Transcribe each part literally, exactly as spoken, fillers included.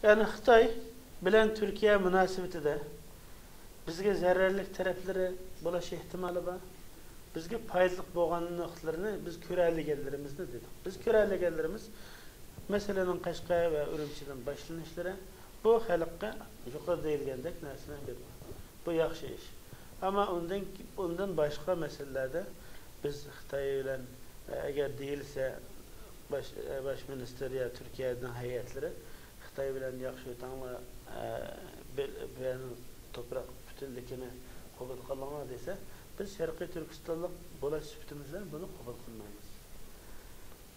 يەنى خىتاي بىلەن تۈركىيە مۇناسىۋىتىدە بىزگە زەرەرلىك تەرەپلىرى بولۇش ئېھتىمالى بار. بىزگە پايدىلىق بولغان نۇقتىلىرىنى بىز كۆرەلىگەنلىرىمىزنى دېدۇق. بىز كۆرەلىگەنلىرىمىز مەسىلىنىڭ قەشقەر ۋە ئۈرۈمچىدىن باشلىنىشلىرى، بۇ خەلققە يۇقىرىدا دېيىلگەندەك نەرسىنى بېرىدۇ. بۇ ياخشى ئىش. ئەمما ئۇندىن، ئۇندىن باشقا مەسىلىلەردە بىز خىتاي بىلەن، ئەگەر دېيىلسە، باش، باش مىنىستىر يا تۈركىيەنىڭ ھەيئەتلىرى خىتاي بىلەن ياخشى ئۆتەڭلار، بىر، بىرەرنىڭ توپراق پۈتۈنلۈكىنى قوبۇل قىلىڭلار دېسە، بىز شەرقىي تۈركىستانلىق بولۇش سۈپىتىمىز بىلەن بۇنى قوبۇل قىلمايمىز.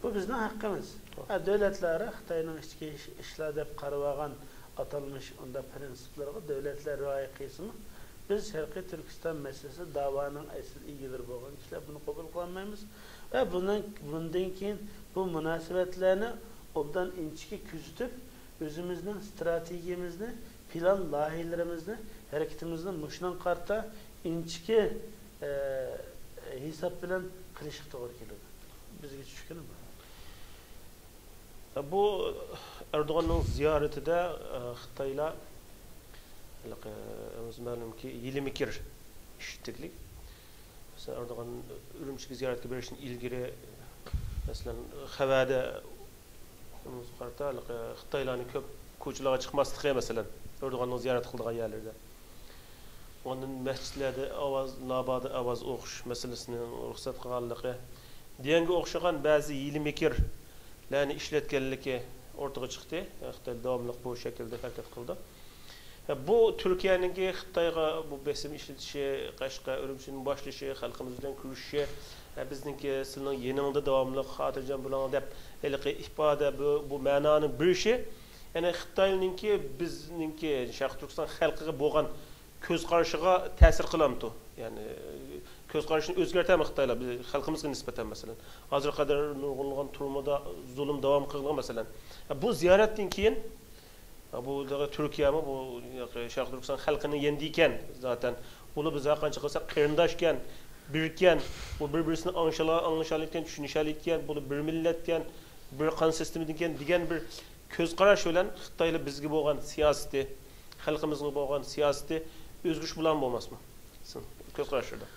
بۇ بىزنىڭ ھەققىمىز. ھە، دۆلەتلەر ئارا خىتاينىڭ ئىچكى ئىش-، ئىشلار دەپ قارىۋالغان ئاتالمىش ئۇنداق پىرىنسىپلارغا دۆلەتلەر رىئايە قىلسىمۇ، بىز شەرقىي تۈركىستان مەسىلىسى داۋانىڭ ئەسلى ئىگىلىرى بولغان كىشىلەر بۇنى قوبۇل قىلالمايمىز. ۋە بۇنىڭ، بۇندىن كېيىن بۇ مۇناسىۋەتلەرنى ئوبدان ئىنچىكە كۆزىتىپ، ئۆزىمىزنىڭ ستراتېگىيەمىزنى، پىلان لايىھىلىرىمىزنى، ھەرىكىتىمىزنى مۇشۇنىڭغا قارىتا ئىنچىكە، ئە، ھېساب بىلەن قىلىشقا توغرا كېلىدۇ. بىزگە چۈشكىنى بۇ. بۇ ئەردوغاننىڭ زىيارىتىدە، ئە، خىتايلار، ھېلىقى، ئۆزىمىز مەلۇمكى، ھىيلە-مىكىر ئىشلىتىدىلىك. مەسىلەن، ئەردوغان ئۈرۈمچىگە زىيارەتكە بېرىشتىن ئىلگىرى، مەسىلەن، خەۋەردە قارىتا، ھېلىقى، خىتايلارنى كۆپ كوچىلارغا چىقماسلىقى، مەسىلەن، ئەردوغاننىڭ زىيارەت قىلىدىغان يەرلىرىدە. ئاندىن مەسچىتلەردە ئاۋاز، نابادا ئاۋاز ئوقۇش مەسىلىسىنى رۇخسەت قىلغانلىقى دېگەنگە ئوخشىغان بەزى ھىيلە-مىكىرلەرنى ئىشلەتكەنلىكى ئورتىغا چىقتى. خىتاي داۋاملىق بۇ شەكىلدە ھەرىكەت قىلىدۇ. بۇ تۈركىيەنىڭكى خىتايغا بۇ بېسىم ئىشلىتىشى، قەشقەر، ئۈرۈمچىدىن باشلىشى، خەلقىمىز بىلەن كۆرۈشۈشى، بىزنىڭكى سىلىنىڭ يېنىڭدا داۋاملىق خاتىرجەم بولۇڭ دەپ ھېلىقى ئىپادە، بۇ، بۇ مەنانى بېرىشى، يەنى خىتاينىڭكى بىزنىڭكى شەرقىي تۈركىستان خەلقىگە بولغان كۆز قارىشىغا تەسىر قىلامتۇ؟ يەنى كۆز قارىشىنى ئۆزگەرتەمۇ خىتايلار بىز خەلقىمىزگە نىسبەتەن، مەسىلەن، ھازىرغا قەدەر نۇرغۇنلىغان تۈرمىدە زۇلۇم داۋام قىلغان، مەسىلەن. بۇ زىيارەتتىن كېيىن، بۇ تۈركىيەمۇ بۇ شەرقىي تۈركىستان خەلقىنىڭ يېنىدا ئىكەن، زاتەن بۇلار بىز ھەر قانچە قىلساق قېرىنداشكەن، بىركەن، بۇ بىر-بىرسىنى ئاڭلىشالا-، ئاڭلىشالايدىكەن، چۈشىنىشەلەيدىكەن، بۇلار بىر مىللەتكەن، بىر قان سىستېمىدىكەن دېگەن بىر كۆز قاراش بىلەن خىتايلار بىزگە بولغان سىياسىتى، خەلقىمىزغا بولغان سىياسىتى ئۆزگىرىش بولامدۇ بولماسمۇ؟ سىز كۆز قاراشلىرىدا.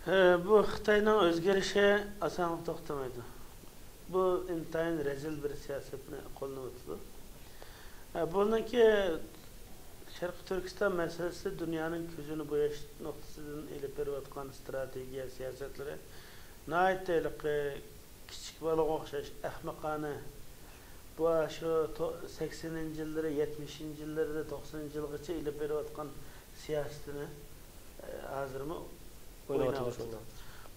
ھە، بۇ خىتاينىڭ ئۆزگىرىشى ئاسانلا توختىمايدۇ. بۇ ئىنتايىن رەزىل بىر سىياسەتنى قوللىنىۋاتىدۇ. ھە، بۇنىڭكى شەرقىي تۈركىستان مەسىلىسى دۇنيانىڭ كۆزىنى بوياش نۇقتىسىدىن ئېلىپ بېرىۋاتقان ئىستراتېگىيە سىياسەتلىرى ناھايىتى ھېلىقى كىچىك بالىغا ئوخشاش ئەخمىقانە. بۇ شۇ تو-، سەكسىنىنچى يىللىرى، يەتمىشىنچى يىللىرىدا، توقسىنىنچى يىلغىچە ئېلىپ بېرىۋاتقان سىياسىتىنى، ئە، ھازىرمۇ ئويناۋاتىدۇ، ئويناۋاتىدۇ.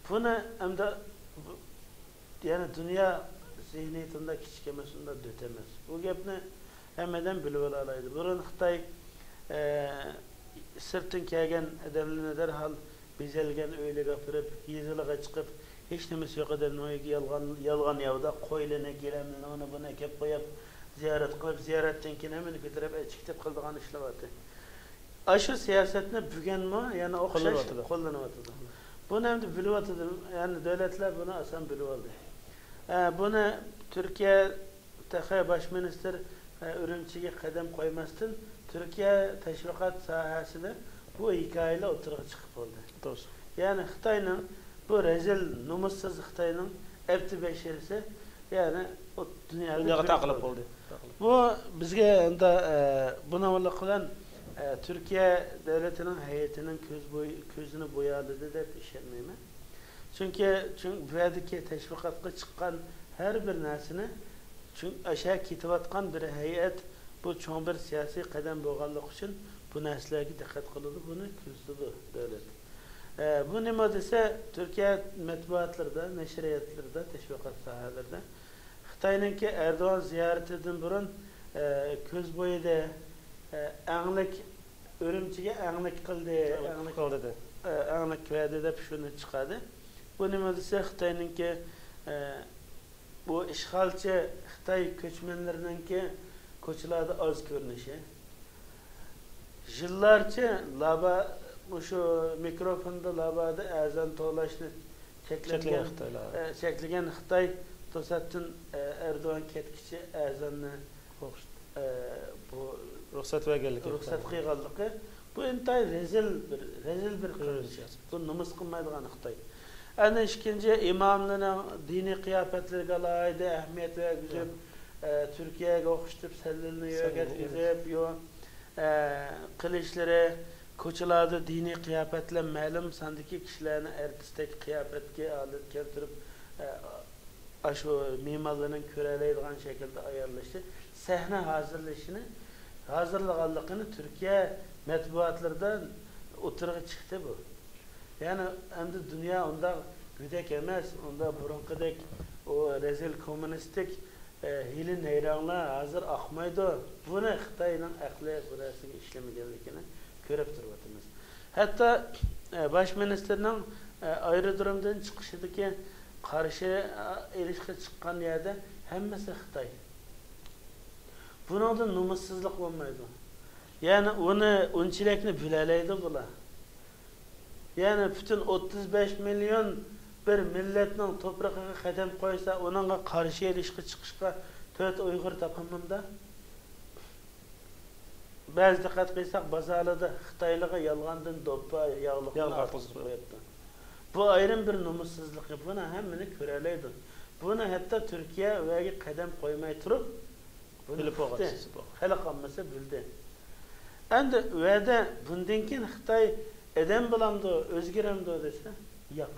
بۇنى ئەمدى بۇ، يەنى دۇنيا زېھنىيىتىندە كىچىك ئەمەس، ئۇنداق دۆت ئەمەس. بۇ گەپنى ھەممە ئادەم بىلىۋالالايدۇ. بۇرۇن خىتاي، ئە، سىرتتىن كەلگەن ئادەملەرنى دەرھال بېزەلگەن ئۆيلەرگە ئاپىرىپ، يېزىلارغا چىقىپ، ھېچنېمىسى يوق ئادەمنىڭ ئۆيىگە يالغان، يالغان ياۋىدا قويلىرىنى، گىلەملىرىنى، ئۇنى بۇنى ئەكەپ قويۇپ، زىيارەت قىلىپ، زىيارەتتىن كېيىن ھەممىنى كۆتۈرۈپ ئەچىكىتىپ قىلىدىغان ئىشلار بارتى. ئاشۇ سىياسەتنى بۈگۈنمۇ يەنە ئوخشاش قوللىنىۋاتىدۇ. قوللىنىۋاتىدۇ. بۇنى ئەمدى بىلىۋاتىدۇ، يەنى دۆلەتلەر بۇنى ئاسان بىلىۋالدى. ئە، بۇنى تۈركىيە تېخى باش مىنىستىر، ئە، ئۈرۈمچىگە قەدەم قويماستىن، تۈركىيە تەشۋىقات ساھەسىدە بۇ ھېكايىلەر ئوتتۇرىغا چىقىپ بولدى. توغرا. يەنى خىتاينىڭ، بۇ رەزىل، نومۇسسىز خىتاينىڭ ئەپتى بەشىرىسى، يەنى ئوت-، دۇنياغا دۇنياغا تاقىلىپ بولدى. بولدى. تاقىلىپ. بۇ بىزگە ئەمدى، ئە، بۇنىڭ بىلەن، ئە، تۈركىيە دۆلىتىنىڭ ھەيئىتىنىڭ كۆز بوي-، كۆزىنى بويالىدى دەپ ئىشەنمەيمەن. چۈنكى، چۈنكى بۇ يەردىكى تەشۋىقاتقا چىققان ھەر بىر نەرسىنى، چۈنكى ئاشۇ كېتىۋاتقان بىر ھەيئەت، بۇ چوڭ بىر سىياسىي قەدەم بولغانلىقى ئۈچۈن بۇ نەرسىلەرگە دىققەت قىلىدۇ، بۇنى كۆزىتىدۇ دۆلەت. ئە، بۇ نېمە دېسە، تۈركىيە مەتبۇئاتلىرىدا، نەشرىياتلىرىدا، تەشۋىقات ساھەلىرىدە خىتاينىڭكى ئەردوغان زىيارىتىدىن بۇرۇن، ئە، كۆز بويىدا، ئە، ئەڭلىك ئۈرۈمچىگە ئەڭلىك قىلدى، ئەڭلىك ئەڭلىك، قىلدى دە. ئە، ئەڭلىك بەردى دەپ شۇنى چىقاردى. بۇ نېمە دېسە، خىتاينىڭكى، ئە، بۇ ئىشغالچى خىتاي كۆچمەنلىرىنىڭكى كوچىلاردا ئاز كۆرۈنۈشى. يىللارچە لابا، مۇشۇ مىكروفوندا لابادا ئەزان توۋلاشنى چەكلەنگەن، چەكلىگەن خىتايلار. ئە، چەكلىگەن خىتاي توساتتىن، ئە، ئەردوغان كەتكىچە ئەزاننى ئوقۇش. ئە، بۇ رۇخسەت بەرگەنلىكى. رۇخسەت قىلغانلىقى، بۇ ئىنتايىن رەزىل بىر، رەزىل بىر قىلمىش. بۇ نومۇس قىلمايدىغان خىتاي. ئەنە ئىككىنچى، ئىماملىرىنىڭ دىنىي قىياپەتلىرىگە ئالاھىدە ئەھمىيەت بەرگۈزۈپ، ئە، تۈركىيەگە ئوخشىتىپ سەللىنى يۆگەتكۈزۈپ، يو-، ئە، قىلىشلىرى، كوچىلاردا دىنىي قىياپەت بىلەن مەلۇم ساندىكى كىشىلەرنى ئەرتىستەك قىياپەتكە ھالەت كەلتۈرۈپ، ئە، ئاشۇ مېھمانلارنىڭ كۆرەلەيدىغان شەكىلدە ئايارلىشى، سەھنە ھازىرلىشىنى، ھازىرلىغانلىقىنى تۈركىيە مەتبۇئاتلىرىدا ئوتتۇرىغا چىقتى بۇ. يەنى ئەمدى دۇنيا ئۇنداق گۆدەك ئەمەس، ئۇنداق بۇرۇنقىدەك ئۇ رەزىل كوممۇنىستىك، ئە، ھىيلە نەيرەڭلار ھازىر ئاقمايدۇ. بۇنى خىتاينىڭ ئەقلى بۇ نەرسىگە ئىشلىمىگەنلىكىنى كۆرۈپ تۇرۇۋاتىمىز. ھەتتا، ئە، باش مىنىستىرنىڭ، ئە، ئايرودرومدىن چىقىشىدىكى قارشى، ئە، ئېلىشقا چىققان يەردە ھەممىسى خىتاي. بۇنىڭدىن نومۇسسىزلىق بولمايدۇ. يەنى ئۇنى، ئۇنچىلىكنى بىلەلەيدۇ بۇلار. يەنى پۈتۈن ئوتتۇز بەش مىليون بىر مىللەتنىڭ توپرىقىغا قەدەم قويسا، ئۇنىڭغا قارشى ئېلىشقا چىقىشقا تۆت ئۇيغۇر تاپاممىدا؟ بەزى دىققەت قىلساق، بازارلاردا خىتايلارغا يالغاندىن دوپپا، ياغلىقنى ياغلىق ئارتقۇزۇپ قويۇپتۇ. بۇ ئايرىم بىر نومۇسسىزلىقى، بۇنى ھەممىنى كۆرەلەيدۇ. بۇنى ھەتتا تۈركىيە ئۇ يەرگە قەدەم قويماي تۇرۇپ، بۇنى بىلىپ بولغان، بىلدى. خەلق ئاممىسى بىلدى. ئەمدى ئۇ يەردە بۇندىن كېيىن خىتاي ئادەم بولامدۇ، ئۆزگىرەمدۇ دېسە، ياق.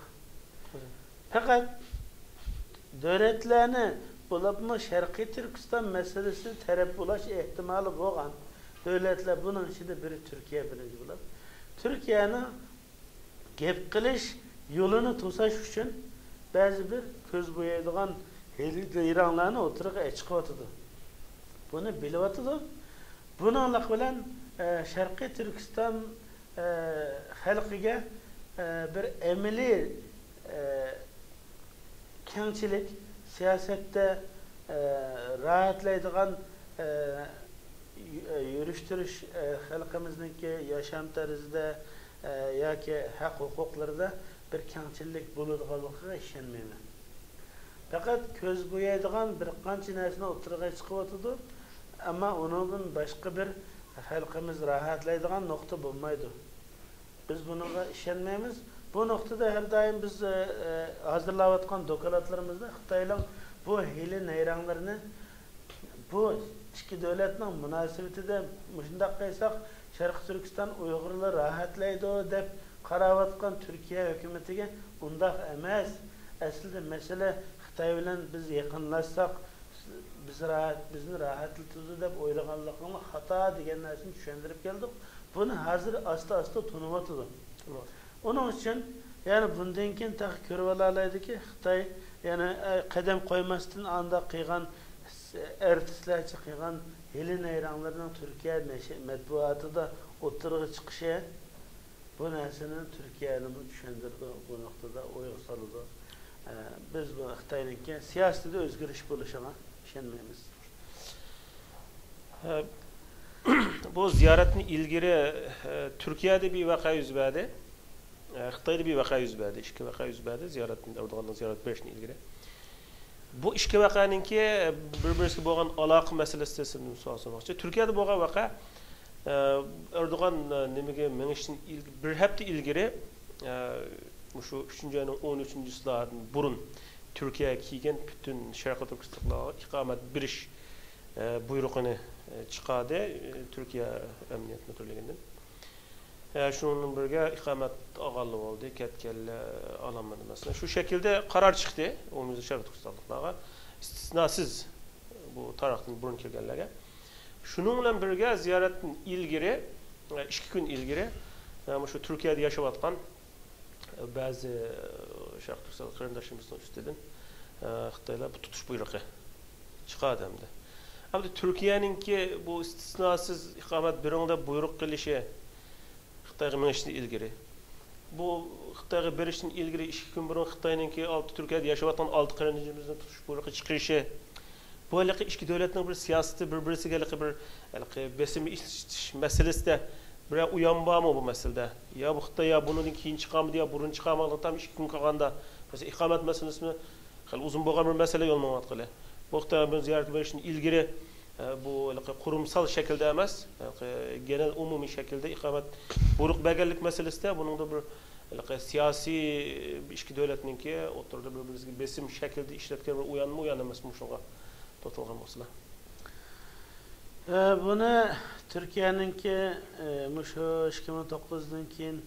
پەقەت دۆلەتلەرنى، بولۇپمۇ شەرقىي تۈركىستان مەسىلىسىدە تەرەپ بولاش ئېھتىمالى بولغان دۆلەتلەر، بۇنىڭ ئىچىدە بىرى تۈركىيە بىرىنچى بولۇپ، تۈركىيەنىڭ گەپ قىلىش يولىنى توساش ئۈچۈن بەزى بىر كۆز بويايدىغان ھىيلە نەيرەڭلەرنى ئوتتۇرىغا چىقىۋاتىدۇ. بۇنى بىلىۋاتىدۇ. بۇنىڭلىق بىلەن، ئە، شەرقىي تۈركىستان، ئە، خەلقىگە، ئە، بىر ئەمەلىي، ئە، كەڭچىلىك، سىياسەتتە، ئە، راھەتلەيدىغان، ئە، يۈ-، ئە، يۈرۈشتۈرۈش، ئە، خەلقىمىزنىڭكى ياشام تەرزىدە، ئە، ياكى ھەق ھوقۇقلىرىدا بىر كەڭچىللىك بولىدىغانلىقىغا ئىشەنمەيمەن. پەقەت كۆز بويايدىغان بىر قانچە نەرسىنى ئوتتۇرىغا چىقىۋاتىدۇ، ئەمما ئۇنىڭدىن باشقا بىر خەلقىمىز راھەتلەيدىغان نۇقتا بولمايدۇ. بىز بۇنىڭغا ئىشەنمەيمىز. بۇ نۇقتىدا ھەر دائىم بىز، ئە، ئە، ھازىرلاۋاتقان دوكلاتلىرىمىزدا خىتاينىڭ بۇ ھىيلە نەيرەڭلىرىنى، بۇ ئىككى دۆلەتنىڭ مۇناسىۋىتىدە مۇشۇنداق قىلساق، شەرقىي تۈركىستان ئۇيغۇرلىرى راھەتلەيدۇ دەپ قاراۋاتقان تۈركىيە ھۆكۈمىتىگە ئۇنداق ئەمەس. ئەسلىدە مەسىلە خىتاي بىلەن بىز يېقىنلاشساق، بىز راھەت، بىزنى راھەتلىتىدۇ دەپ ئويلىغانلىقىڭلار خاتا دېگەن نەرسىنى چۈشەندۈرۈپ كەلدۇق. بۇنى ھازىر ئاستا-ئاستا تونۇۋاتىدۇ. تونۇۋاتىدۇ. ئۇنىڭ ئۈچۈن، يەنى بۇندىن كېيىن تېخى كۆرۈۋالالايدۇكى، خىتاي يەنە، ئە، قەدەم قويماستىن ئانداق قىلغان، ئەرتىسلەرچە قىلغان ھىيلە نەيرەڭلىرىنىڭ تۈركىيە نەشر، مەتبۇئاتىدا ئوتتۇرىغا چىقىشى، بۇ نەرسىنى تۈركىيەنىمۇ چۈشەندۈرىدۇ، بۇ نۇقتىدا ئويغا سالىدۇ. ئە، بىز بۇ خىتاينىڭكى سىياسىتىدە ئۆزگىرىش بولۇشىغا ئىشەنمەيمىز. ئە، بۇ زىيارەتتىن ئىلگىرى، ئە، تۈركىيەدە بىر ۋەقە يۈز بەردى. ئە، خىتايدا بىر ۋەقە يۈز بەردى. ئىككى ۋەقە يۈز بەردى. زىيارەتتىن، ئەردوغاننىڭ زىيارەت بېرىشتىن ئىلگىرى. بۇ ئىككى ۋەقەنىڭكى بىر-بىرسىگە بولغان ئالاقە مەسىلىسىدىن سوئال سورىماقچى. تۈركىيەدە بولغان ۋەقە، ئە، ئەردوغان، ئە، نېمىگە مېڭىشتىن ئىل-، بىر ھەپتە ئىلگىرى، ئە، مۇشۇ ئۈچىنچى ئاينىڭ ئون ئۈچىنچىسىدىن بۇرۇن تۈركىيەگە كەلگەن پۈتۈن شەرقىي تۈركىستانلارغا ئىقامەت بېرىش، ئە، بۇيرۇقىنى، ئە، چىقاردى، ئە، تۈركىيە ئەمنىيەت مۇدىرلىكىدىن. ئە، شۇنىڭ بىلەن بىرگە ئىقامەت ئالغانلار بولدى، كەتكەنلەر ئالالمىدى مەسىلەن. شۇ شەكىلدە قارار چىقتى ئومۇميۈزلۈك شەرقىي تۈركىستانلىقلارغا، ئىستىسناسىز بۇ تارىختىن بۇرۇن كەلگەنلەرگە. شۇنىڭ بىلەن بىرگە زىيارەتتىن ئىلگىرى، ئە، ئىككى كۈن ئىلگىرى، ئە، مۇشۇ تۈركىيەدە ياشاۋاتقان بەزى، ئە، شەرقىي تۈركىستان قېرىنداشلىرىمىزنىڭ ئۈستىدىن، ئە، خىتايلار بۇ تۇتۇش بۇيرۇقى چىقاردى ئەمدى. ئەمدى تۈركىيەنىڭكى بۇ ئىستىسناسىز ئىقامەت بېرىڭ دەپ بۇيرۇق قىلىشى خىتايغا مېڭىشتىن ئىلگىرى. بۇ خىتايغا بېرىشتىن ئىلگىرى ئىككى كۈن بۇرۇن خىتاينىڭكى ئالتە، تۈركىيەدە ياشاۋاتقان ئالتە قېرىندىشىمىزنى تۇتۇش بۇيرۇقى چىقىرىشى. بۇ ھېلىقى ئىككى دۆلەتنىڭ بىر سىياسىتى، بىر-بىرسىگە ھېلىقى بىر، ھېلىقى بېسىم ئىشلىتىش مەسىلىسىدە بىرەر ئۇيان بارمۇ بۇ مەسىلىدە؟ يا بۇ خىتاي يا بۇنىڭدىن كېيىن چىقامدۇ يا بۇرۇن چىقامدۇ، تام ئىككى كۈن قالغاندا. مەسىلەن، ئىقامەت مەسىلىسىمۇ خېلى ئۇزۇن بولغان بىر مەسىلە يول مېڭىۋاتقىلى. بۇ خىتاي بىر زىيارەت بېرىشتىن ئىلگىرى ئە، بۇ ھېلىقى قۇرۇمسال شەكىلدە ئەمەس، ھېلىقى گېنەل ئومۇمىي شەكىلدە ئىقامەت بۇيرۇق بەرگەنلىك مەسىلىسىدە بۇنىڭدا بىر ھېلىقى سىياسىي ئىككى دۆلەتنىڭكى ئوتتۇرىدا بىر-بىرىگە بېسىم شەكلىدە ئىشلەتكەن بىر ئۇيانمۇ ئۇيان ئەمەسمۇ شۇڭا توختالغان بولسىلا. ئە، بۇنى تۈركىيەنىڭكى، ئە، مۇشۇ ئىككى مىڭ توققۇزدىن كېيىن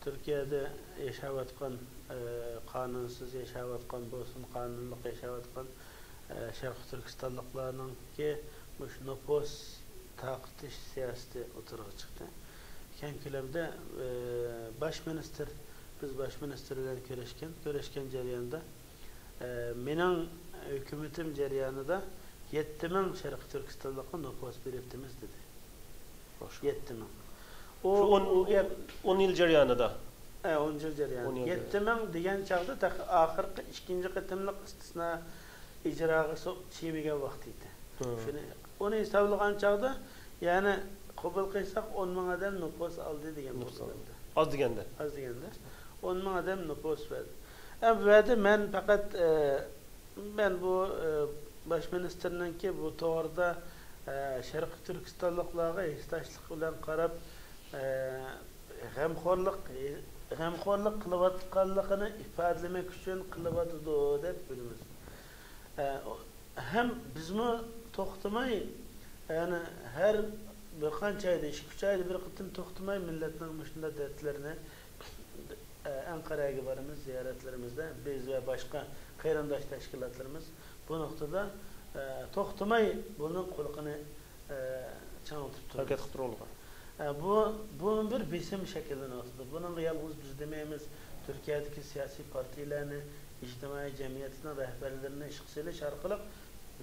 تۈركىيەدە ياشاۋاتقان، ئە، قانۇنسىز ياشاۋاتقان بولسۇن، قانۇنلۇق ياشاۋاتقان، ئە، شەرقىي تۈركىستانلىقلارنىڭكى مۇشۇ نوپۇس تارقىتىش سىياسىتى ئوتتۇرىغا چىقتى. كەڭ كۆلەمدە، ئە، باش مىنىستىر، بىز باش مىنىستىر بىلەن كۆرۈشكەن، كۆرۈشكەن جەرياندا، ئە، مېنىڭ ھۆكۈمىتىم جەريانىدا يەتتە مىڭ شەرقىي تۈركىستانلىققا نوپۇس بېرىپتىمىز، دېدى. يەتتە مىڭ. ئۇ، شۇ ئون، ئۇ گەپ ئون يىل جەريانىدا. ئە، ئون يىل جەريانىدا. ئون يىل يەتتە مىڭ دېگەن چاغدا تېخى ئاخىرقى ئىككىنچى قېتىملىق ئىستىسنا ئىجراغا سو-، چىمىگەن ۋاقتى ئىدى. ھە. شۇنى، ئۇنى ھېسابلىغان چاغدا، يەنى قوبۇل قىلساق، ئون مىڭ ئادەم نوپۇس ئالدى دېگەن نوپۇس بولىدۇ ئالدى. ئەمدى. ئاز دېگەندە. ئاز دېگەندە. ئون مىڭ ئادەم نوپۇس بەردى. ئە، بۇ يەردە مەن پەقەت، ئە، مەن بۇ، ئە، باش مىنىستىرنىڭكى بۇ توغرىدا، ئە، شەرقىي تۈركىستانلىقلارغا ھېسداشلىق بىلەن قاراپ، ئە، غەمخورلۇق، غەمخورلۇق قىلىۋاتقانلىقىنى ئىپادىلىمەك ئۈچۈن قىلىۋاتىدۇ دەپ بىلىمىز. ئە، ھەم بىزمۇ توختىماي، يەنى ھەر بىر قانچە ئايدا، ئىككى، ئۈچ ئايدا بىر قېتىم توختىماي مىللەتنىڭ مۇشۇنداق دەردلىرىنى، ئە، ئەنقەرەگە بارىمىز، زىيارەتلىرىمىزدە بىز ۋە باشقا قېرىنداش تەشكىلاتلىرىمىز بۇ نۇقتىدا، ئە، توختىماي بۇنىڭ قۇلىقىنى، ئە، چىڭىتىپ تۇرىمىز. ھەرىكەت قىلىپ تۇرۇۋالغان. ئە، بۇ، بۇ بىر بېسىم شەكىللىنىۋاتىدۇ. بۇنىڭغا يالغۇز بىز دېمەيمىز، تۈركىيەدىكى سىياسىي پارتىيەلەرنى، ئىجتىمائىي جەمئىيەتنىڭ رەھبەرلىرىنى ئىشقا سېلىش ئارقىلىق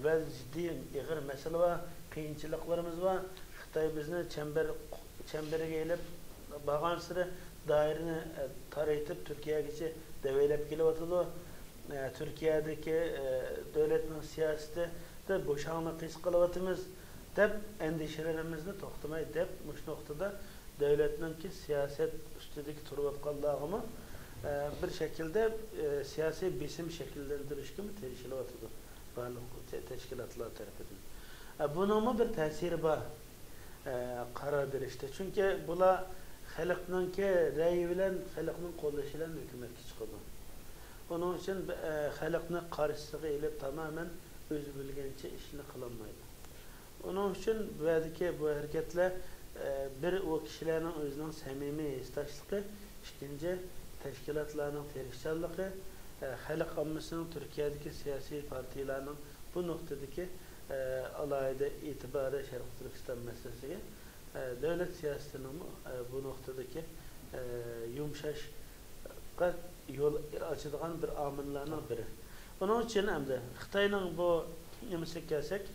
بەزى جىددىي ئېغىر مەسىلە بار، قىيىنچىلىقلىرىمىز بار. خىتاي بىزنى چەمبەر، چەمبىرىگە ئېلىپ بارغانسېرى دائىرىنى، ئە، تارىيتىپ تۈركىيەگىچە دەۋەيلەپ كېلىۋاتىدۇ. ئە، تۈركىيەدىكى، ئە، دۆلەتنىڭ سىياسىتىدە بوشاڭنى ھېس قىلىۋاتىمىز دەپ ئەندىشىلىرىمىزنى توختىماي دەپ مۇشۇ نۇقتىدا دۆلەتنىڭكى سىياسەت ئۈستىدىكى تۇرۇۋاتقانلارغىمۇ، ئە، بىر شەكىلدە، ئە، سىياسىي بېسىم شەكىللەندۈرۈشكىمۇ تىرىشىلىۋاتىدۇ بارلىق تە-، تەشكىلاتلار تەرىپىدىن. ئە، بۇنىڭمۇ بىر تەسىرى بار، ئە، قارار بېرىشتە. چۈنكى بۇلار خەلقنىڭكى رەيى بىلەن، خەلقنىڭ قوللىشى بىلەن ھۆكۈمەتكە چىقىدۇ. ئۇنىڭ ئۈچۈن، ئە، خەلقنى قارشىسىغا ئېلىپ تامامەن ئۆزى بىلگەنچە ئىشنى قىلالمايدۇ. ئۇنىڭ ئۈچۈن بۇ يەردىكى بۇ ھەرىكەتلەر، ئە، بىر ئۇ كىشىلەرنىڭ ئۆزىنىڭ سەمىمىي ھېسداشلىقى، ئىككىنچى، تەشكىلاتلارنىڭ تىرىشچانلىقى، ئە، خەلق ئاممىسىنىڭ تۈركىيەدىكى سىياسىي پارتىيەلەرنىڭ بۇ نۇقتىدىكى، ئە، ئالاھىدە ئېتىبارى شەرقىي تۈركىستان مەسىلىسىگە، ئە، دۆلەت سىياسىتىنىڭمۇ، ئە، بۇ نۇقتىدىكى، ئە، يۇمشاش قا يول ئاچىدىغان بىر ئامىللارنىڭ بىرى. ئۇنىڭ ئۈچۈن ئەمدى خىتاينىڭ بۇ نېمىسىگە كەلسەك،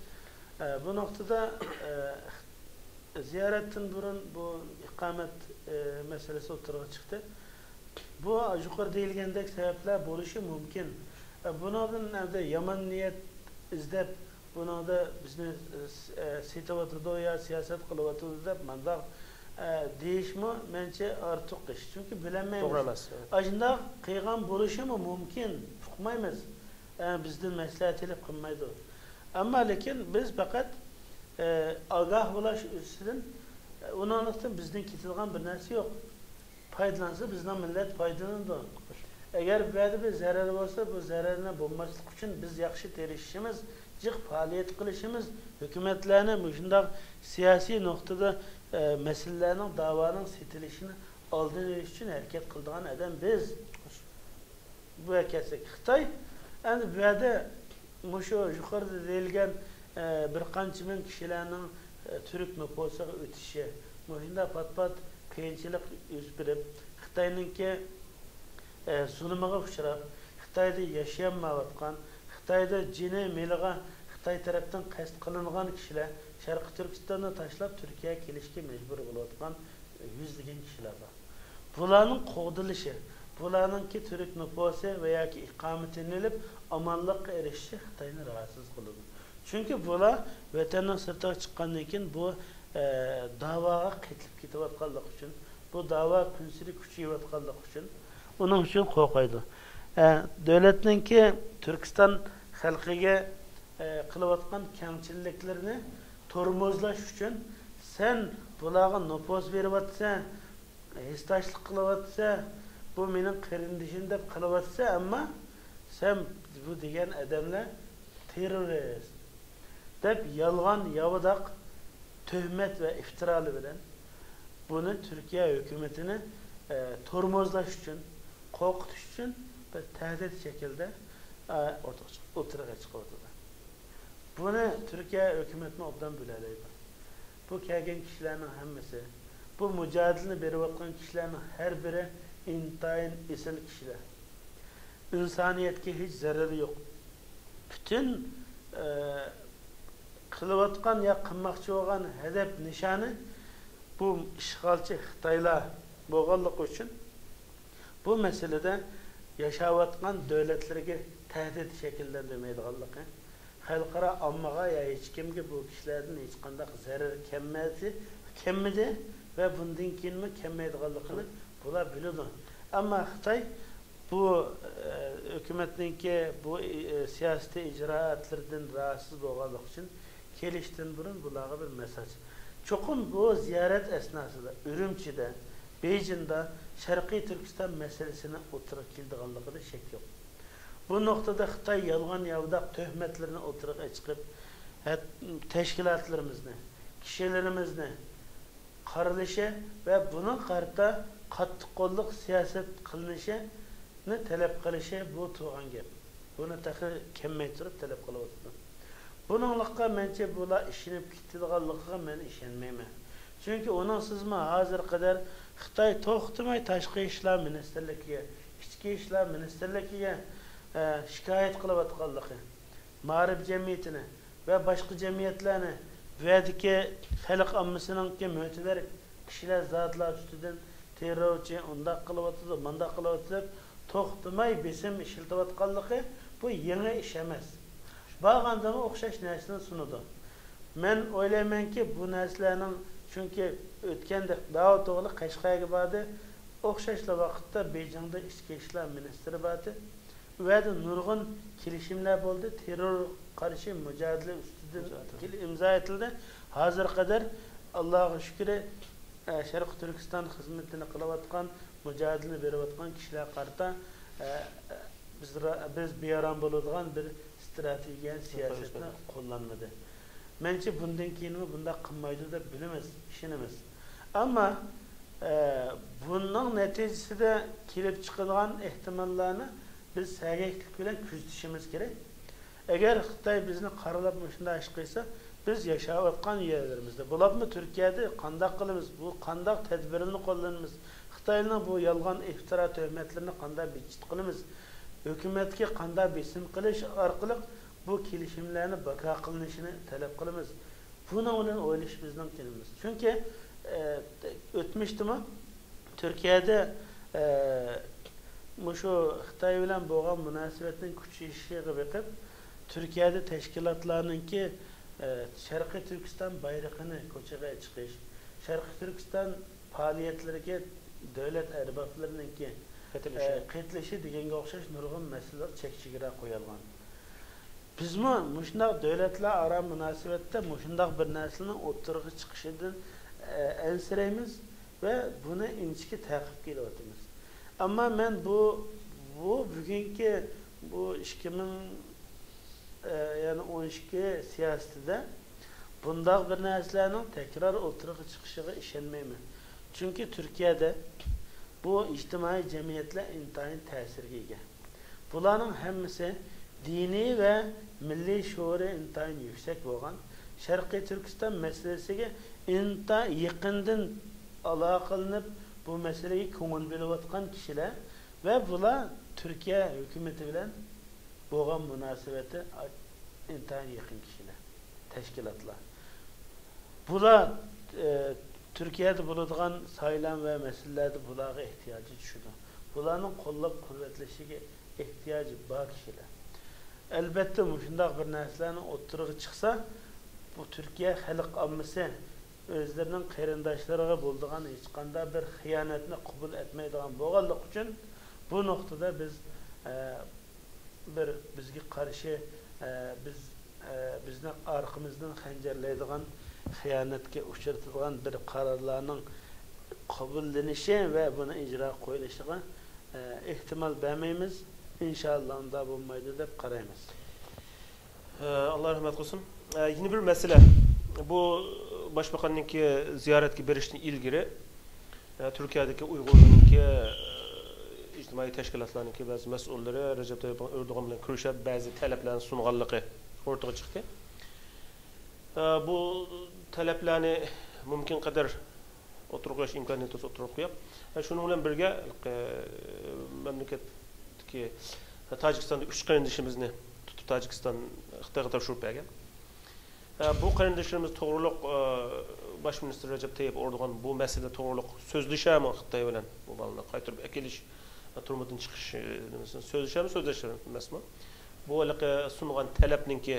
ئە، بۇ نۇقتىدا، ئە، زىيارەتتىن بۇرۇن بۇ ئىقامەت، ئە، مەسىلىسى ئوتتۇرىغا چىقتى. بۇ يۇقىرىدا دېيىلگەندەك سەۋەبلەر بولۇشى مۇمكىن. ئە، بۇنىڭدىن ئەمدى يامان نىيەت ئىزدەپ، بۇنىڭدا بىزنى، ئە، سېتىۋاتىدۇ يا سىياسەت قىلىۋاتىدۇ دەپ مانداق، ئە، دېيىشمۇ مەنچە ئارتۇق ئىش. چۈنكى بىلەلمەيمىز. توغرا ئەمەس. ئاشۇنداق قىلغان بولۇشىمۇ مۇمكىن. ئۇقمايمىز. ئە، بىزدىن مەسلىھەت ئېلىپ قىلمايدۇ. ئەمما لېكىن بىز پەقەت، ئە، ئاگاھ بولاش ئۈستىدىن، ئە، ئۇنىڭلىقتىن بىزدىن كېتىدىغان بىر نەرسە يوق. پايدىلانسا، بىزنىڭ مىللەت پايدىلىنىدۇ. ئەگەر بۇ يەردە بىر زەرەر بولسا، بۇ زەرەرنى بولماسلىق ئۈچۈن بىز ياخشى تىرىشىشىمىز، جىق پائالىيەت قىلىشىمىز، ھۆكۈمەتلەرنى مۇشۇنداق سىياسىي نۇقتىدا، ئە، مەسىلىلەرنىڭ، داۋانىڭ سېتىلىشىنى ئالدىنى ئېلىش ئۈچۈن ھەرىكەت قىلىدىغان ئادەم بىز. بۇ كەلسەك خىتاي، ئەمدى بۇ يەردە مۇشۇ يۇقىرىدا دېيىلگەن، ئە، بىر قانچە مىڭ كىشىلەرنىڭ، ئە، تۈرك نوپۇسىغا ئۆتۈشى، مۇشۇنداق پات-پات قىيىنچىلىق يۈز بېرىپ، خىتاينىڭكى، ئە، زۇلۇمىغا ئۇچراپ، خىتايدا ياشىيالمايۋاتقان، خىتايدا جېنى، مېلىغا خىتاي تەرەپتىن قەست قىلىنغان كىشىلەر شەرقىي تۈركىستاننى تاشلاپ تۈركىيەگە كېلىشكە مەجبۇر بولۇۋاتقان يۈزلىگەن كىشىلەر بار. بۇلارنىڭ قوغدىلىشى، بۇلارنىڭكى تۈرك نوپۇسى ۋە ياكى ئىقامىتىنى ئېلىپ ئامانلىققا ئېرىشىشى خىتاينى راھەتسىز قىلىدۇ. چۈنكى بۇلار ۋەتەننىڭ سىرتىغا چىققاندىن كېيىن بۇ، ئە، داۋاغا قېتىلىپ كېتىۋاتقانلىقى ئۈچۈن، بۇ داۋا كۈنسېرى كۈچىيىۋاتقانلىقى ئۈچۈن، ئۇنىڭ ئۈچۈن قورقايدۇ. ئە، دۆلەتنىڭكى تۈركىستان خەلقىگە، ئە، قىلىۋاتقان كەڭچىللىكلىرىنى تورمۇزلاش ئۈچۈن سەن بۇلارغا نوپۇز بېرىۋاتىسەن، ھېسداشلىق قىلىۋاتىسەن، بۇ مېنىڭ قېرىندىشىم دەپ قىلىۋاتىسەن، ئەمما سەن بۇ دېگەن ئادەملەر تېررورىست دەپ يالغان ياۋىداق تۆھمەت ۋە ئىفتىرالار بىلەن بۇنى تۈركىيە ھۆكۈمىتىنى، ئە، تورمۇزلاش ئۈچۈن، قورقۇتۇش ئۈچۈن بىر تەھدىت شەكلىدە، ئە، ئوتتۇرىغا چىق-، ئوتتۇرىغا چىقىۋاتىدۇ. بۇنى تۈركىيە ھۆكۈمىتىمۇ ئوبدان بىلەلەيدۇ. بۇ كەلگەن كىشىلەرنىڭ ھەممىسى، بۇ مۇجادىلىنى بېرىۋاتقان كىشىلەرنىڭ ھەر بىرى ئىنتايىن ئېسىل كىشىلەر. ئىنسانىيەتكە ھېچ زەرىرى يوق. پۈتۈن، ئە، قىلىۋاتقان يا قىلماقچى بولغان ھەدەپ نىشانى بۇ ئىشغالچى خىتايلار بولغانلىقى ئۈچۈن، بۇ مەسىلىدە ياشاۋاتقان دۆلەتلەرگە تەھدىت شەكىللەندۈرمەيدىغانلىقى، خەلقئارا ئاممىغا يا ھېچكىمگە بۇ كىشىلەردىن ھېچقانداق زەرەر كەلمەسى، كەلمىدى ۋە بۇندىن كېيىنمۇ كەلمەيدىغانلىقىنى بۇلار بىلىدۇ. ئەمما خىتاي بۇ، ئە، ھۆكۈمەتنىڭكى بۇ، ئە، سىياسىتى، ئىجرائاتلىرىدىن رازىسىز بولغانلىقى ئۈچۈن كېلىشتىن بۇرۇن بۇلارغا بىر مېساج. چوقۇم بۇ زىيارەت ئەسناسىدا ئۈرۈمچىدە، بېيجىڭدا شەرقىي تۈركىستان مەسىلىسىنى ئوتتۇرىغا كېلىدىغانلىقىدا شەك يوق. بۇ نۇقتىدا خىتاي يالغان ياۋىداق تۆھمەتلىرىنى ئوتتۇرىغا چىقىرىپ، ھەت-، تەشكىلاتلىرىمىزنى، كىشىلىرىمىزنى قارىلىشى ۋە بۇنىڭغا قارىتا قاتتىق قوللۇق سىياسەت قىلىنىشىنى تەلەپ قىلىشى بۇ تۇرغان گەپ. بۇنى تېخى كەلمەي تۇرۇپ تەلەپ قىلىۋاتىدۇ. بۇنىڭلىققا مەنچە بۇلار ئىشىنىپ كېتىدىغانلىقىغا مەن ئىشەنمەيمەن. چۈنكى ئۇنىڭسىزمۇ ھازىرغا قەدەر خىتاي توختىماي تاشقى ئىشلار مىنىستىرلىكىگە، ئىچكى ئىشلار مىنىستىرلىكىگە، ئە، شىكايەت قىلىۋاتقانلىقى، مائارىپ جەمئىيىتىنى ۋە باشقا جەمئىيەتلەرنى بۇ يەردىكى خەلق ئاممىسىنىڭكى مۆتىبەر كىشىلەر زاتلار ئۈستىدىن تېررورچى، ئۇنداق قىلىۋاتىدۇ، مۇنداق قىلىۋاتىدۇ دەپ توختىماي بېسىم ئىشلىتىۋاتقانلىقى بۇ يېڭى ئىش ئەمەس. بارغاندىمۇ ئوخشاش نەرسىنى سۇنىدۇ. مەن ئويلايمەنكى، بۇ نەرسىلەرنىڭ، چۈنكى ئۆتكەندە داۋۇتئوغلى قەشقەرگە باردى، ئوخشاشلا ۋاقىتتا بېيجىڭدا ئىچكى ئىشلار مىنىستىرى باردى. ئۇ يەردە نۇرغۇن كېلىشىملەر بولدى، تېررورغا قارشى مۇجادىلە ئۈستىدىن ئىمزا ئېتىلدى. كېلى-، ئىمزا ئېتىلدى. ھازىرغا قەدەر، ئاللاغا شۈكرى، ئە، شەرقىي تۈركىستان خىزمىتىنى قىلىۋاتقان، مۇجادىلىنى بېرىۋاتقان كىشىلەرگە قارىتا، ئە، بىز را-، بىز بىئارام بولىدىغان بىر ئىستراتېگىيە، سىياسەتنى قوللانمىدى. مەنچە بۇندىن كېيىنمۇ بۇنداق قىلمايدۇ دەپ بىلىمىز، ئىشىنىمىز. ئەمما، ئە، بۇنىڭ نەتىجىسىدە كېلىپ چىقىدىغان ئېھتىماللارنى بىز سەگەكلىك بىلەن كۆزىتىشىمىز كېرەك. ئەگەر خىتاي بىزنى قارىلاپ مۇشۇنداق ئىش قىلسا، بىز ياشاۋاتقان يەرلىرىمىزدە، بولۇپمۇ تۈركىيەدە قانداق قىلىمىز؟ بۇ قانداق تەدبىرنى قوللىنىمىز؟ خىتاينىڭ بۇ يالغان ئىفتىرا تۆھمەتلىرىنى قانداق بىجىت قىلىمىز؟ ھۆكۈمەتكە قانداق بېسىم قىلىش ئارقىلىق بۇ كېلىشىملەرنى بىكار قىلىنىشىنى تەلەپ قىلىمىز؟ بۇنىڭ بىلەن ئويلىشىش بىزنىڭ كۈنىمىز. چۈنكى، ئە، ئۆتمۈشتىمۇ تۈركىيەدە، ئە، مۇشۇ خىتاي بىلەن بولغان مۇناسىۋەتنىڭ كۈچىيىشىگە بېقىپ، تۈركىيەدە تەشكىلاتلارنىڭكى، ئە، شەرقىي تۈركىستان بايرىقىنى كوچىغا چىقىش، شەرقىي تۈركىستان پائالىيەتلىرىگە دۆلەت ئەربابلىرىنىڭكى، قېتىلىشى. ئە، قېتىلىشى دېگەنگە ئوخشاش نۇرغۇن مەسىلىلەر چەك-چېگرا قويۇلغان. بىزمۇ مۇشۇنداق دۆلەتلەر ئارا مۇناسىۋەتتە مۇشۇنداق بىر نەرسىنىڭ ئوتتۇرىغا چىقىشىدىن، ئە، ئەنسىرەيمىز ۋە بۇنى ئىنچىكە تەقىپ قىلىۋاتىمىز. ئەمما مەن بۇ، بۇ بۈگۈنكى بۇ ئىككى مىڭ، ئە، يەنى ئون ئىككى سىياسىتىدە بۇنداق بىر نەرسىلەرنىڭ تەكرار ئوتتۇرىغا چىقىشىغا ئىشەنمەيمەن. چۈنكى تۈركىيەدە بۇ ئىجتىمائىي جەمئىيەتلەر ئىنتايىن تەسىرگە ئىگە. بۇلارنىڭ ھەممىسى دىنىي ۋە مىللىي شوئۇرى ئىنتايىن يۈكسەك بولغان، شەرقىي تۈركىستان مەسىلىسىگە ئىنتا يېقىندىن ئالاقىلىنىپ، بۇ مەسىلىگە كۆڭۈل بۆلۈۋاتقان كىشىلەر ۋە بۇلار تۈركىيە ھۆكۈمىتى بىلەن بولغان مۇناسىۋىتى ئىنتايىن يېقىن كىشىلەر، تەشكىلاتلار. بۇلار، ئە، تۈركىيەدە بولىدىغان سايلام ۋە مەسىلىلەردە بۇلارغا ئېھتىياجى چۈشىدۇ. بۇلارنىڭ قوللاپ-قۇۋۋەتلىشىگە ئېھتىياجى بار كىشىلەر. ئەلبەتتە، مۇشۇنداق بىر نەرسىلەرنىڭ ئوتتۇرىغا چىقسا، بۇ تۈركىيە خەلق ئاممىسى ئۆزلىرىنىڭ قېرىنداشلىرىغا بولىدىغان ھېچقانداق بىر خىيانەتنى قوبۇل ئەتمەيدىغان بولغانلىقى ئۈچۈن، بۇ نۇقتىدا بىز، ئە، بىر بىزگە قارشى، ئە، بىز، ئە، بىزنىڭ ئارقىمىزدىن خەنجەرلەيدىغان، خىيانەتكە ئۇچرىتىدىغان بىر قارارلارنىڭ قوبۇللىنىشى ۋە بۇنى ئىجرا قويۇلۇشىغا، ئە، ئېھتىمال بەرمەيمىز. ئىنشائاللا، ئۇنداق بولمايدۇ دەپ قارايمىز. ئاللا رەھمەت قىلسۇن. يەنە بىر مەسىلە. بۇ باشباقاننىڭكى زىيارەتكە بېرىشتىن ئىلگىرى تۈركىيەدىكى ئۇيغۇرنىڭكى ئىجتىمائىي تەشكىلاتلارنىڭكى بەزى مەسئۇللىرى رەجەپ تايىپ ئەردوغان بىلەن كۆرۈشۈپ، بەزى تەلەپلەرنى سۇنغانلىقى ئوتتۇرىغا چىقتى. بۇ تەلەپلەرنى مۇمكىن قەدەر ئوتتۇرىغا قويۇش ئىمكانىيىتى بولسا ئوتتۇرىغا قويۇپ، شۇنىڭ بىلەن بىرگە، مەملىكەتتىكى، تاجىكىستاندىكى ئۈچ قېرىندىشىمىزنى تۇتۇپ، تاجىكىستان خىتايغا تاپشۇرۇپ بەرگەن. بۇ قېرىندىشلىرىمىز توغرۇلۇق باش مىنىستىر رەجەپ تەييىپ ئەردوغان بۇ مەسىلە توغرۇلۇق سۆزلىشەمۇ خىتاي بىلەن، بۇ بالىنى قايتۇرۇپ ئەكېلىش، تۈرمىدىن چىقىش نېمىسىنى سۆزلىشەمۇ، سۆزلەشمەسمۇ؟ بۇ ھېلىقى سۇنغان تەلەپنىڭكى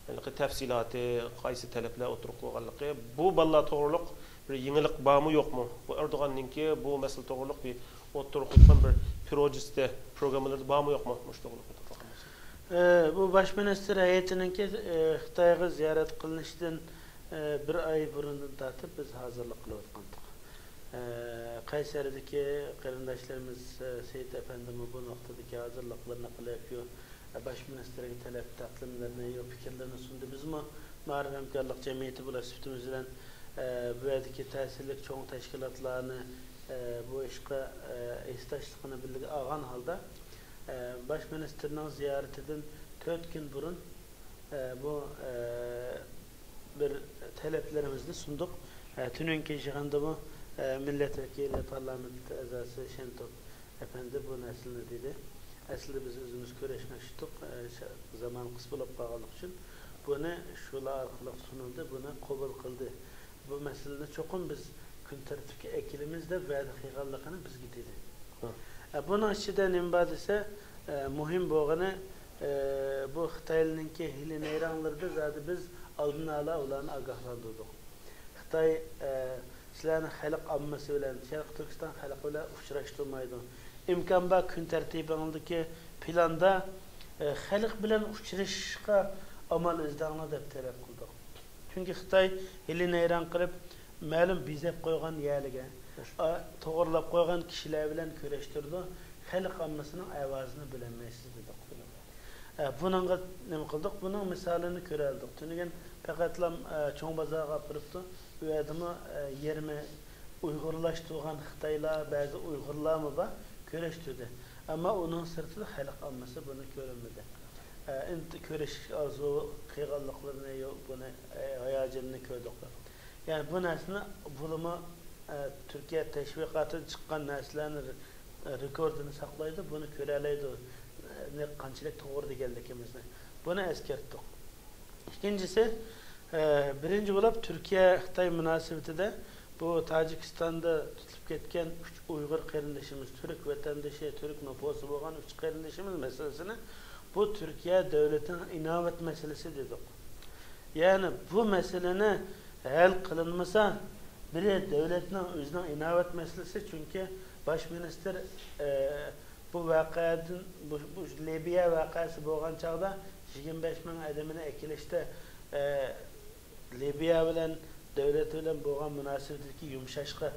ھېلىقى تەپسىلاتى، قايسى تەلەپلەر ئوتتۇرىغا قويغانلىقى، بۇ بالىلار توغرۇلۇق بىر يېڭىلىق بارمۇ يوقمۇ؟ بۇ ئەردوغاننىڭكى بۇ مەسىلە توغرۇلۇق بىر ئوتتۇرىغا قويغان بىر پروژېسى، پروگراممىلىرى بارمۇ يوقمۇ؟ مۇشۇ توغرىلىق بىر توختالغان بولسا. ئە، بۇ باش مىنىستىر ھەيئىتىنىڭكى، ئە، خىتايغا زىيارەت قىلىنىشىدىن، ئە، بىر ئاي بۇرۇندىن تارتىپ بىز ھازىرلىق قىلىۋاتقانتۇق. ئە، قەيسەردىكى قېرىنداشلىرىمىز، ئە، سېيىت ئەپەندىمۇ بۇ نۇقتىدىكى ھازىرلىقلىرىنى قىلىپ، يو، باش مىنىستىرغا تەلەپ تەقدىملىرىنى، يو، پىكىرلىرىنى سۇندى. بىزمۇ مائارىپ ھەمكارلىق جەمئىيىتى بۇلاش سۈپىتىمىز بىلەن، ئە، بۇ يەردىكى تەسىرلىك چوڭ تەشكىلاتلارنى، ئە، بۇ ئىشقا، ئە، ھېسداشلىقىنى بىللىگە ئالغان ھالدا، ئە، باش مىنىستىرنىڭ زىيارىتىدىن تۆت كۈن بۇرۇن، ئە، بۇ، ئە، بىر تەلەپلىرىمىزنى سۇندۇق. ئە، تۈنۈگۈنكى يىغىندىمۇ، ئە، مىللەت ۋەكىلى، پارلامېنت ئەزاسى شەنتوپ ئەپەندى بۇ نەرسىنى دېدى. ئەسلىدە بىز ئۆزىمىز كۆرۈشمەكچىدۇق. ئە، شا-، زامان قىس بولۇپ قالغانلىقى ئۈچۈن بۇنى شۇلار ئارقىلىق سۇنۇلدى، بۇنى قوبۇل قىلدى. بۇ مەسىلىنى چوقۇم بىز كۈن تەرتىپكە ئەكېلىمىز دەپ ۋەدە قىلغانلىقىنى بىزگە دېدى. ئە، بۇنىڭ ئىچىدە نېمە بار دېسە، ئە، مۇھىم بولغىنى، ئە، بۇ خىتايلارنىڭكى ھىيلە نەيرەڭلىرىدە زادى بىز ئالدىن ئالا ئۇلارنى ئاگاھلاندۇردۇق. خىتاي، ئە، سىلەرنى خەلق ئاممىسى بىلەن، شەرقىي تۈركىستان خەلقى بىلەن ئۇچراشتۇرمايدۇ. ئىمكان بار كۈن تەرتىپىڭىزدىكى پىلاندا، ئە، خەلق بىلەن ئۇچرىشىشقا ئامال ئىزدەڭلار دەپ تەلەپ قىلدۇق. چۈنكى خىتاي ھىيلە نەيرەڭ قىلىپ، مەلۇم بېزەپ قويغان يەرلىگە، ئا، توغرىلاپ قويغان كىشىلەر بىلەن كۆرۈشتۈرىدۇ، خەلق ئاممىسىنىڭ ئاۋازىنى بىلەلمەيسىز دېدۇق. ئە، بۇنىڭغا نېمە قىلدۇق؟ بۇنىڭ مىسالىنى كۆرەلىدۇق. تۈنۈگۈن پەقەتلا، ئە، چوڭ بازارغا ئاپىرىپتۇ. ئۇ يەردىمۇ، ئە، يېرىمى ئۇيغۇرلاشتۇرغان خىتايلار، بەزى ئۇيغۇرلارمۇ بار، كۆرۈشتۈردى. ئەمما ئۇنىڭ سىرتىدا خەلق ئاممىسى بۇنى كۆرمىدى. ئە، ئىنت-، كۆرۈش ئارزۇ قىلغانلىقلىرىنى، يو-، بۇنى، ئە، ھاياجىنىنى كۆردۇق. يەنى بۇ نەرسىنى بۇلىمۇ، ئە، تۈركىيە تەشۋىقاتىدا چىققان نەرسىلەرنى رېكوردىنى ساقلايدۇ، بۇنى كۆرەلەيدۇ، نى قانچىلىك توغرا دېگەنلىكىمىزنى. بۇنى ئەسكەرتتۇق. ئىككىنچىسى، ئە، بىرىنچى بولۇپ، تۈركىيە خىتاي مۇناسىۋىتىدە بۇ تاجىكىستاندا تۇتۇلۇپ كەتكەن ئۈچ ئۇيغۇر قېرىندىشىمىز، تۈرك ۋەتەندىشى، تۈرك نوپۇسى بولغان ئۈچ قېرىندىشىمىز مەسىلىسىنى بۇ تۈركىيە دۆلىتىنىڭ ئىناۋەت مەسىلىسى دېدۇق. يەنى بۇ مەسىلىنى ھەل قىلىنمىسا، بىرى دۆلەتنىڭ ئۆزىنىڭ ئىناۋەت مەسىلىسى، چۈنكى باش مىنىستىر، ئە، بۇ ۋەقەدىن، بۇ، بۇ لىبىيە ۋەقەسى بولغان چاغدا يىگىرمە بەش مىڭ ئادىمىنى ئەكېلىشتە، ئە، لىبىيە بىلەن، دۆلەت بىلەن بولغان مۇناسىۋىتىدىكى يۇمشاشقا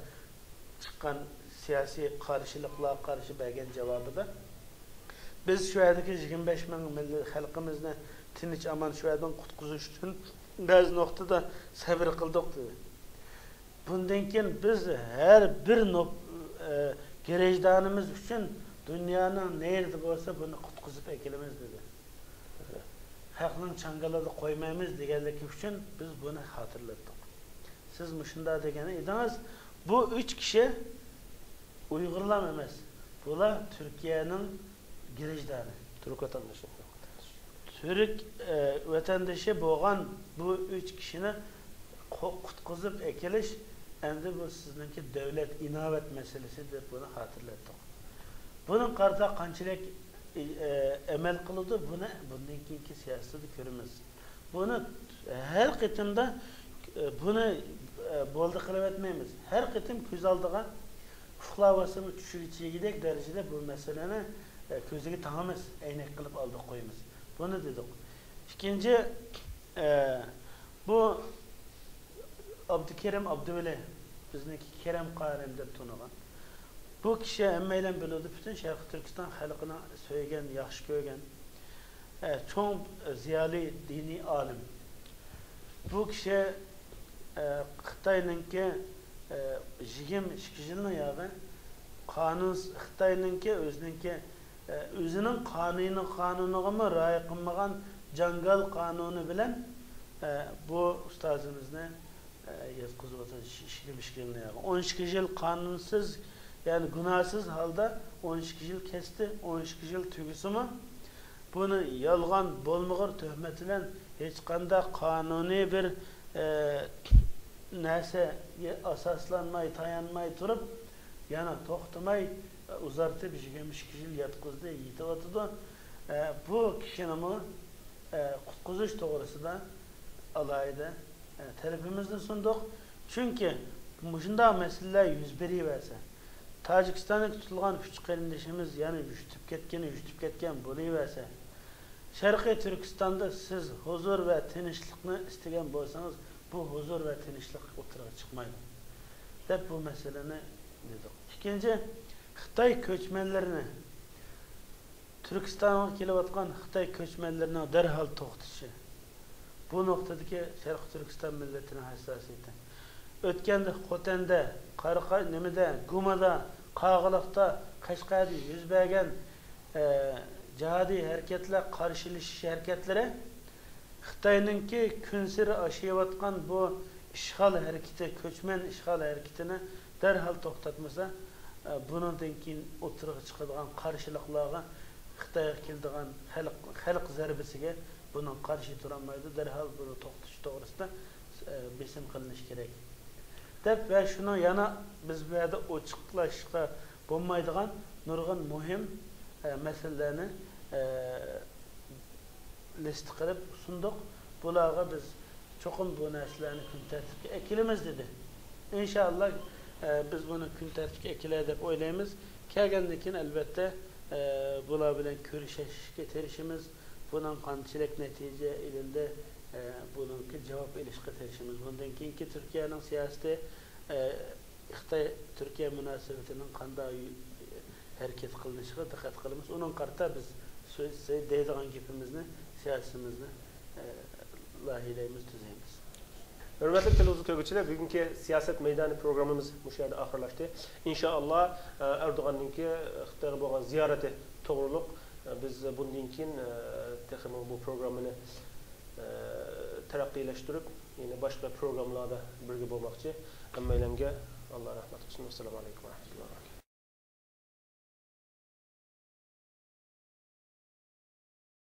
چىققان سىياسىي قارشىلىقلارغا قارشى بەرگەن جاۋابىدا، بىز شۇ يەردىكى يىگىرمە بەش مىڭ مىللەت خەلقىمىزنى تىنچ ئامان شۇ يەردىن قۇتقۇزۇش ئۈچۈن بەزى نۇقتىدا سەۋر قىلدۇق، دېدى. بۇندىن كېيىن بىز ھەر بىر نوپ-، ئە، گرېژدانىمىز ئۈچۈن دۇنيانىڭ نەيرىدە بولسا بۇنى قۇتقۇزۇپ ئەكېلىمىز، دېدى. خەقنىڭ چاڭگىلىدا قويمايمىز دېگەنلىكى ئۈچۈن بىز بۇنى خاتىرىلەتتۇق. سىز مۇشۇنداق دېگەن ئىدىڭىز، بۇ ئۈچ كىشى ئۇيغۇرلار ئەمەس، بۇلار تۈركىيەنىڭ گرېژدانى. تۈرك ۋەتەندىشى. تۈرك، ئە، ۋەتەندىشى بولغان بۇ ئۈچ كىشىنى قۇ-، قۇتقۇزۇپ ئەكېلىش ئەمدى بۇ سىزنىڭكى دۆلەت ئىناۋەت مەسىلىسى دەپ بۇنى خاتىرىلەتتۇق. بۇنىڭغا قارىتا قانچىلىك، ئە، ئەمەل قىلىدۇ، بۇنى بۇندىن كېيىنكى سىياسىتىدە كۆرىمىز. بۇنى ھەر قېتىمدا، ئە، بۇنى، ئە، بولدى قىلىۋەتمەيمىز. ھەر قېتىم كۆز ئالدىغا ئۇخلاۋالسىمۇ چۈشىگە چىگىدەك دەرىجىدە بۇ مەسىلىنى، ئە، كۆزىگە تاڭىمىز، ئەينەك قىلىپ ئالدىغا قويىمىز. بۇنى دېدۇق. ئىككىنچى، ئە، بۇ ئابدۇكېرىم ئابدۇۋەلى، بىزنىڭكى كېرەم قارىم دەپ تونۇلغان. بۇ كىشى ھەممەيلەن بىلىدۇ، پۈتۈن شەرقىي تۈركىستان خەلقىنىڭ سۆيگەن، ياخشى كۆرگەن، ئە، چوڭ زىيالىي دىنىي ئالىم. بۇ كىشى، ئە، خىتاينىڭكى، ئە، يىگىرمە ئىككى يىلنىڭ ياغى قانۇن، خىتاينىڭكى ئۆزىنىڭكى، ئە، ئۆزىنىڭ قانۇنى، قانۇنىغىمۇ رىئايە قىلمىغان جاڭگال قانۇنى بىلەن، ئە، بۇ ئۇستازىمىزنى، ئە، ياتقۇزۇۋاتىدۇ. يىگىرمە ئىككى يىلنىڭ ياغى. ئون ئىككى يىل قانۇنسىز، يەنى گۇناھسىز ھالدا ئون ئىككى يىل كەستى، ئون ئىككى يىل تۈگىسىمۇ، بۇنى يالغان، بولمىغۇر تۆھمەت بىلەن ھېچقانداق قانۇنىي بىر، ئە، نەرسىگە ئاساسلانماي، تايانماي تۇرۇپ، يەنە توختىماي ئۇزارتىپ، يىگىرمە ئىككى يىل ياتقۇزدى، يېتىۋاتىدۇ. ئە، بۇ كىشىنىمۇ، ئە، قۇتقۇزۇش توغرىسىدا ئالاھىدە، ئە، تەلىپىمىزنى سۇندۇق. چۈنكى مۇشۇنداق مەسىلىلەر يۈز بېرىۋەرسە، تاجىكىستاندا تۇتۇلغان ئۈچ قېرىندىشىمىز يەنە يۈشۈتۈپ كەتكىنى يۈشۈتۈپ كەتكەن بولۇۋەرسە، شەرقىي تۈركىستاندا سىز ھۇزۇر ۋە تىنچلىقنى ئىستىگەن بولسىڭىز، بۇ ھۇزۇر ۋە تىنچلىق ئوتتۇرىغا چىقمايدۇ، دەپ بۇ مەسىلىنى دېدۇق. ئىككىنچى، خىتاي كۆچمەنلىرىنى، تۈركىستانغا كېلىۋاتقان خىتاي كۆچمەنلىرىنىڭ دەرھال توختىشى. بۇ نۇقتىدىكى شەرقىي تۈركىستان مىللىتىنىڭ ھەسساسىيىتى. ئۆتكەندە خوتەندە، قارىقا-، نېمىدە، گۇمىدا، قاغىلىقتا، قەشقەردە يۈز بەرگەن، ئە، جىھادىي ھەرىكەتلەر، قارشىلىشىش ھەرىكەتلىرى خىتاينىڭكى كۈنسېرى ئاشىۋاتقان بۇ ئىشغال ھەرىكىتى، كۆچمەن ئىشغال ھەرىكىتىنى دەرھال توختاتمىسا، ئە، بۇنىڭدىن كېيىن ئوتتۇرىغا چىقىدىغان قارشىلىقلارغا، خىتايغا كېلىدىغان خەلق، خەلق زەربىسىگە بۇنىڭ قارشى تۇرالمايدۇ. دەرھال بۇنى توختىتىش توغرىسىدا، ئە، بېسىم قىلىنىشى كېرەك، دەپ ۋە شۇنىڭ يەنە بىز بۇ يەردە ئوچۇقلاشقا بولمايدىغان نۇرغۇن مۇھىم، ئە، مەسىلىلەرنى، ئە، لىست قىلىپ سۇندۇق. بۇلارغا بىز چوقۇم بۇ نەرسىلەرنى كۈن تەرتىپكە ئەكېلىمىز، دېدى. ئىنشائاللا، ئە، بىز بۇنى كۈن تەرتىپكە ئەكېلەر دەپ ئويلايمىز. كەلگەندىن كېيىن، ئەلۋەتتە، ئە، بۇلار بىلەن كۆرۈشۈشكە تىرىشىمىز. بۇنىڭ قانچىلىك نەتىجە ئېلىندى، ئە، بۇنىڭكى جاۋاب ئېلىشقا تىرىشىمىز. بۇندىن كېيىنكى تۈركىيەنىڭ سىياسىتى، ئە، خىتاي تۈركىيە مۇناسىۋىتىنىڭ قانداق يۈ-، ھەرىكەت قىلىنىشىغا دىققەت قىلىمىز. ئۇنىڭغا قارىتا بىز سۆز، دەيدىغان گېپىمىزنى، سىياسىتىمىزنى، ئە، لايىھەلەيمىز، تۈزەيمىز. ھۆرمەتلىك تېلېۋىزور كۆرگۈچىلەر، بۈگۈنكى سىياسەت مەيدانى پروگراممىمىز مۇشۇ يەردە ئاخىرلاشتى. ئىنشائاللا، ئە، ئەردوغاننىڭكى خىتايغا بولغان زىيارىتى توغرۇلۇق، ئە، بىز بۇندىن كېيىن، ئە، تېخىمۇ بۇ پروگراممىنى، ئە، تەرەققىيلەشتۈرۈپ، يەنە باشقا پروگراممىلاردا بىرگە بولماقچى. ھەممەيلەنگە ئاللا رەھمەت قىلسۇن. ۋەسسالامۇ ئەلەيكۇم ۋە رەھمەتۇللاھى ۋە بەرىكاتۇھ.